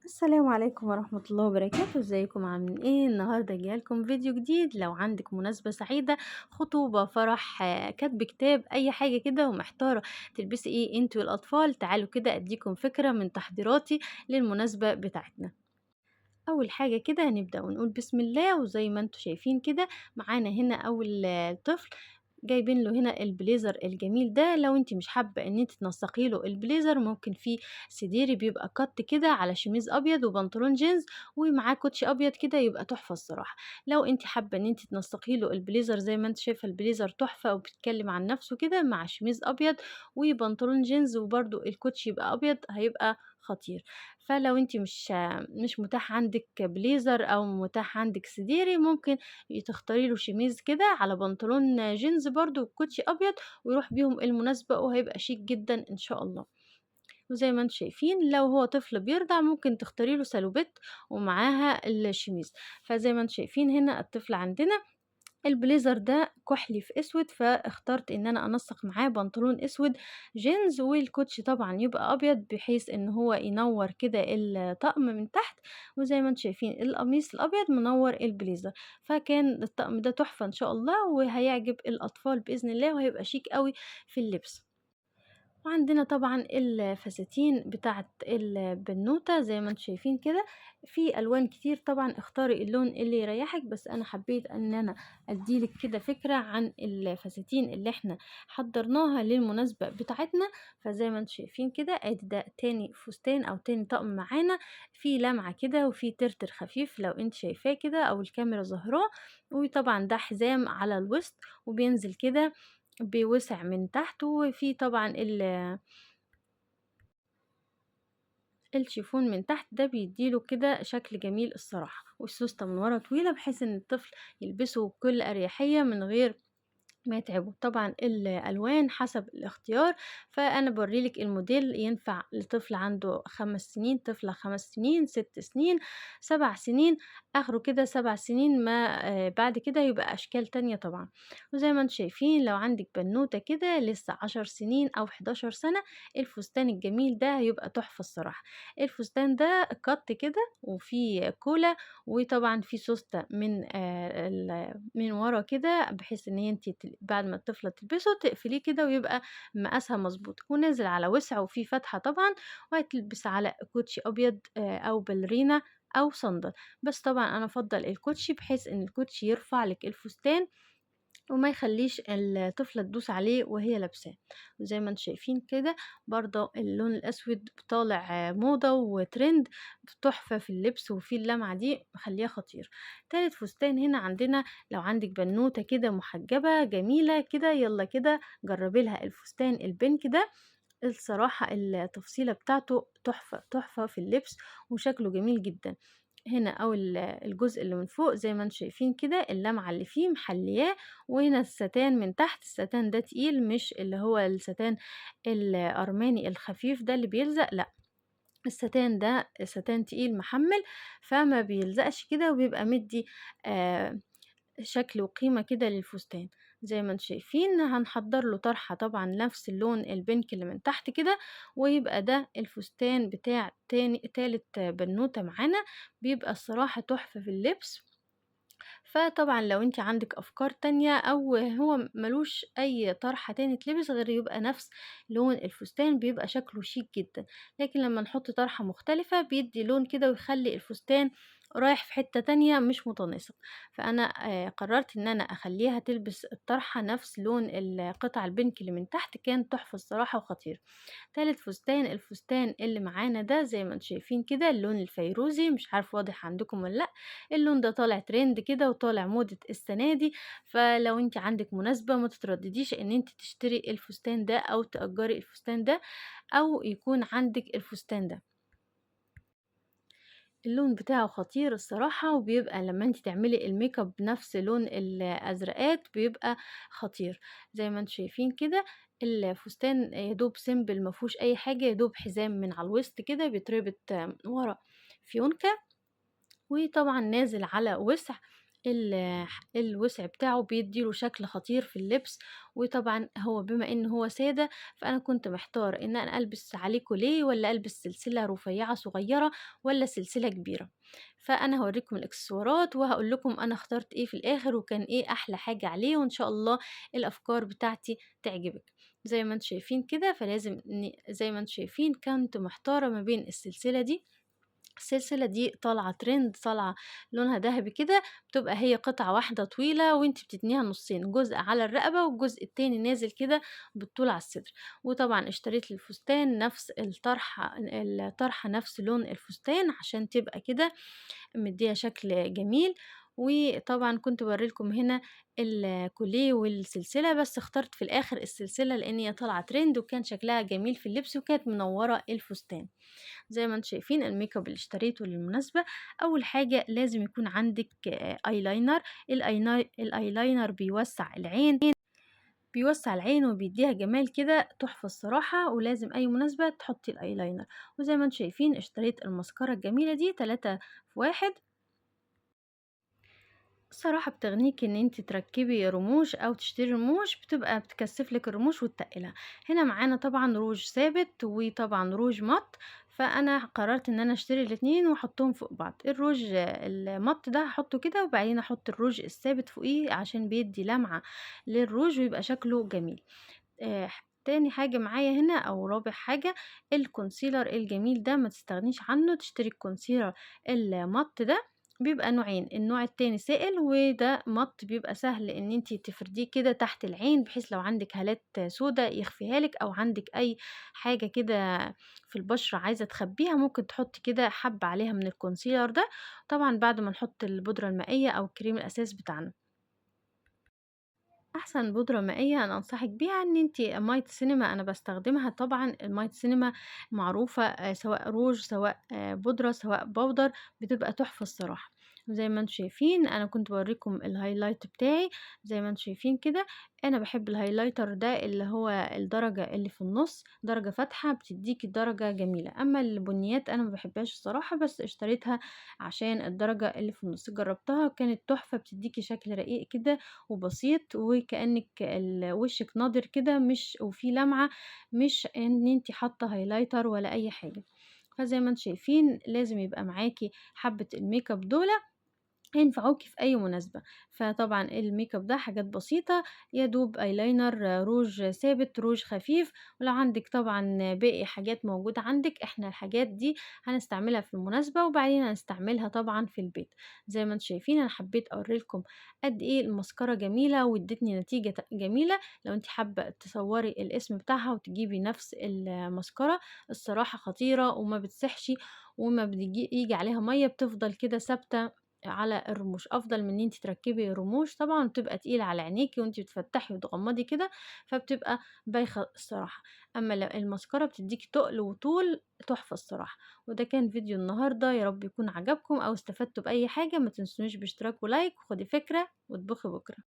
السلام عليكم ورحمة الله وبركاته. ازيكم عاملين ايه؟ النهاردة جايلكم فيديو جديد. لو عندك مناسبة سعيدة، خطوبة، فرح، كتب كتاب، اي حاجة كده ومحتارة تلبسي ايه انت والاطفال، تعالوا كده اديكم فكرة من تحضيراتي للمناسبة بتاعتنا. اول حاجة كده هنبدأ ونقول بسم الله. وزي ما انتم شايفين كده معانا هنا اول طفل جايبين له هنا البليزر الجميل ده. لو انت مش حابة ان انت تنسقي له البليزر، ممكن في سديري بيبقى cut كده على شميز ابيض وبنطلون جينز ومعاه كوتشي ابيض كده، يبقى تحفة الصراحة. لو انت حابة ان انت تنسقي له البليزر، زي ما انت شايفه البليزر تحفة وبيتكلم عن نفسه كده مع شميز ابيض وبنطلون جينز وبرده الكوتشي يبقى ابيض، هيبقى خطير. فلو انت مش متاح عندك بليزر او متاح عندك سديري، ممكن تختاري له شميز كده على بنطلون جينز برضو وكوتشي ابيض ويروح بيهم المناسبة، وهيبقى شيك جدا ان شاء الله. وزي ما انتم شايفين لو هو طفل بيرضع ممكن تختاري له سالوبيت ومعاها الشميز. فزي ما انتم شايفين هنا الطفل عندنا البليزر ده كحلي في اسود، فاخترت ان انا انسق معاه بنطلون اسود جينز والكوتشي طبعا يبقى ابيض بحيث ان هو ينور كده الطقم من تحت. وزي ما انتم شايفين القميص الابيض منور البليزر، فكان الطقم ده تحفة ان شاء الله وهيعجب الاطفال باذن الله وهيبقى شيك قوي في اللبس. وعندنا طبعا الفساتين بتاعت البنوتة زي ما انتم شايفين كده في الوان كتير، طبعا اختاري اللون اللي يريحك، بس انا حبيت ان انا اديلك كده فكرة عن الفساتين اللي احنا حضرناها للمناسبة بتاعتنا. فزي ما انتم شايفين كده ادي ده تاني فستان او تاني طقم معانا، في لمعة كده وفي ترتر خفيف لو انت شايفاه كده او الكاميرا ظاهراه، وطبعا ده حزام على الوسط وبينزل كده بوسع من تحت، وفي طبعا الشيفون من تحت ده بيديله كده شكل جميل الصراحة. والسوستة من ورا طويلة بحيث ان الطفل يلبسه بكل اريحية من غير ما يتعبوا. طبعا الالوان حسب الاختيار، فانا بوريلك الموديل ينفع لطفل عنده 5 سنين، طفلة 5 سنين، 6 سنين، 7 سنين، اخره كده 7 سنين، ما بعد كده يبقى اشكال تانية طبعا. وزي ما انتم شايفين لو عندك بنوتة كده لسه 10 سنين او 11 سنة، الفستان الجميل ده هيبقى تحفة الصراحة. الفستان ده cut كده وفيه كولا، وطبعا في سوستة من ورا كده بحيث ان انت بعد ما الطفلة تلبسه تقفليه كده ويبقى مقاسها مظبوط، ونازل على وسع وفيه فتحة طبعا، وهتلبس على كوتشي ابيض او باليرينا او صندل. بس طبعا انا افضل الكوتشي بحيث ان الكوتشي يرفع لك الفستان وما يخليش الطفلة تدوس عليه وهي لابساه. وزي ما انتم شايفين كده برضه اللون الاسود طالع موضة وترند، تحفة في اللبس وفي اللمعة دي مخليها خطير. تالت فستان هنا عندنا لو عندك بنوتة كده محجبة جميلة كده، يلا كده جربي لها الفستان ال pink ده، الصراحة التفصيلة بتاعته تحفة تحفة في اللبس وشكله جميل جدا. هنا اول الجزء اللي من فوق زي ما انتم شايفين كده اللمعة اللي فيه محلياه، وهنا الستان من تحت، الستان ده تقيل مش اللي هو الستان الارماني الخفيف ده اللي بيلزق، لا الستان ده ستان تقيل محمل فما بيلزقش كده وبيبقى مدي شكل وقيمة كده للفستان. زي ما انتم شايفين هنحضر له طرحة طبعا نفس اللون البنك اللي من تحت كده، ويبقى ده الفستان بتاع تالت بنوتة معانا، بيبقى الصراحة تحفة في اللبس. فطبعا لو انت عندك افكار تانية او هو ملوش اي طرحة تاني تلبس غير يبقى نفس لون الفستان بيبقى شكله شيك جدا، لكن لما نحط طرحة مختلفة بيدي لون كده ويخلي الفستان رايح في حتة تانية مش متناسق. فانا قررت ان انا اخليها تلبس الطرحة نفس لون القطع البنك اللي من تحت، كان تحفة الصراحة وخطير. تالت فستان الفستان اللي معانا ده زي ما انتم شايفين كده اللون الفيروزي، مش عارف واضح عندكم ولا لا، اللون ده طالع ترند كده وطالع موضة السنة دي. فلو انت عندك مناسبة ما تتردديش ان انت تشتري الفستان ده او تأجري الفستان ده او يكون عندك الفستان ده. اللون بتاعه خطير الصراحة، وبيبقى لما انت تعملي الميك اب بنفس لون الازرقات بيبقى خطير. زي ما انتم شايفين كده الفستان يا دوب simple ما فيهوش اي حاجة، يا دوب حزام من على الوسط كده بيتربط ورا فيونكة، وطبعا نازل على وسع. ال الوسع بتاعه بيدّي له شكل خطير في اللبس. وطبعًا هو بما إن هو سادة، فأنا كنت محتارة إن أنا ألبس عليه كوليه والّا ألبس سلسلة رفيّعة صغيرة والّا سلسلة كبيرة. فأنا هاوريكم الإكسسوارات وهاقول لكم أنا اخترت إيه في الآخر وكان إيه أحلى حاجة عليه، وإن شاء الله الأفكار بتاعتي تعجبِك. زي ما أنتم شايفين كده، فلازم زي ما أنتم شايفين كنت محتارة ما بين السلسلة دي، السلسلة دي طالعة ترند، طالعة لونها دهبي كده، بتبقى هي قطعة واحدة طويلة وأنتِ بتتنيها نصين، جزء على الرقبة والجزء التاني نازل كده بالطول على الصدر. وطبعًا اشتريت الفستان نفس الطرحة، الطرحة نفس لون الفستان عشان تبقى كده مدية شكل جميل. وطبعًا كنت باوري لكم هنا الكوليه والسلسلة، بس اخترت في الآخر السلسلة لإن هي طالعة ترند وكان شكلها جميل في اللبس وكانت منورة الفستان. زي ما انتم شايفين ال make up اللي اشتريته للمناسبة، أول حاجة لازم يكون عندك eyeliner. الeyeliner بيوسع العين، بيوسع العين وبيديها جمال كده تحفة الصراحة، ولازم أي مناسبة تحطي الeyeliner. وزي ما انتم شايفين اشتريت المسكرة الجميلة دي 3 في 1، الصراحة بتغنيكِ إن أنتِ تركبي رموش أو تشتري رموش، بتبقى بتكثف لِك الرموش وتتقلها. هنا معانا طبعًا روج ثابت وطبعًا روج matte، فأنا قررت إن أنا أشتري الاتنين وأحطهم فوق بعض. الروج ال matte ده هاحطه كده، وبعدين أحط الروج الثابت فوقيه عشان بيدي لمعة للروج ويبقى شكله جميل. تاني حاجة معايا هنا أو رابع حاجة، ال concealer الجميل ده ما تستغنيش عنه، تشتري ال concealer ال matte ده بيبقى نوعين، النوع التاني سائل وده matte، بيبقى سهل إن أنتِ تفرديه كده تحت العين، بحيث لو عندِك هالات سودا يخفيها لِك، أو عندِك أي حاجة كده في البشرة عايزة تخبيها ممكن تحطي كده حبة عليها من ال concealer ده، طبعًا بعد ما نحط البودرة المائية أو الكريم الأساس بتاعنا. أحسن بودرة مائية أنا أنصحِك بيها إن أنتِ ماية سينما، أنا باستخدمها طبعًا. الماية سينما معروفة، سواء روج سواء بودرة سواء powder، بتبقى تحفة الصراحة. وزي ما أنتم شايفين أنا كنت باوريكم ال highlight بتاعي، زي ما أنتم شايفين كده أنا باحب ال highlighter ده اللي هو الدرجة اللي في النُص، درجة فاتحة بتديكِ درجة جميلة. أما البنيات أنا ما باحبهاش الصراحة، بس اشتريتها عشان الدرجة اللي في النُص، جربتها وكانت تحفة، بتديكِ شكل رقيق كده وبسيط، وكأنِك وشِك ناضر كده، مش وفيه لمعة، مش إن أنتِ حاطة highlighter ولا أي حاجة. فزي ما أنتم شايفين لازم يبقى معاكِ حبة ال make up دُولة هينفعوكِ في أي مناسبة. فطبعًا ال make up ده حاجات بسيطة، يا دوب eyeliner، روج ثابت، روج خفيف، ولو عندِك طبعًا باقي حاجات موجودة عندِك، إحنا الحاجات دي هنستعملها في المناسبة وبعدين هنستعملها طبعًا في البيت. زي ما أنتم شايفين أنا حبيت أوري لكم قد إيه المسكرة جميلة وادتني نتيجة جميلة. لو أنتِ حابة تصوري الاسم بتاعها وتجيبي نفس المسكرة، الصراحة خطيرة وما بتسحش وما ييجي عليها مَيّة، بتفضل كده ثابتة على الرموش، أفضل من إن أنتِ تركبي رموش طبعًا بتبقى تقيلة على عينيكِ وأنتِ بتفتحي وتغمضي كده، فبتبقى بايخة الصراحة. أما المسكرة بتديكِ تقل وطول تحفة الصراحة. وده كان فيديو النهارده، يا رب يكون عجبكم أو استفدتوا بأي حاجة. ما تنسونيش باشتراك و like، وخدي فكرة واطبخي بكرة.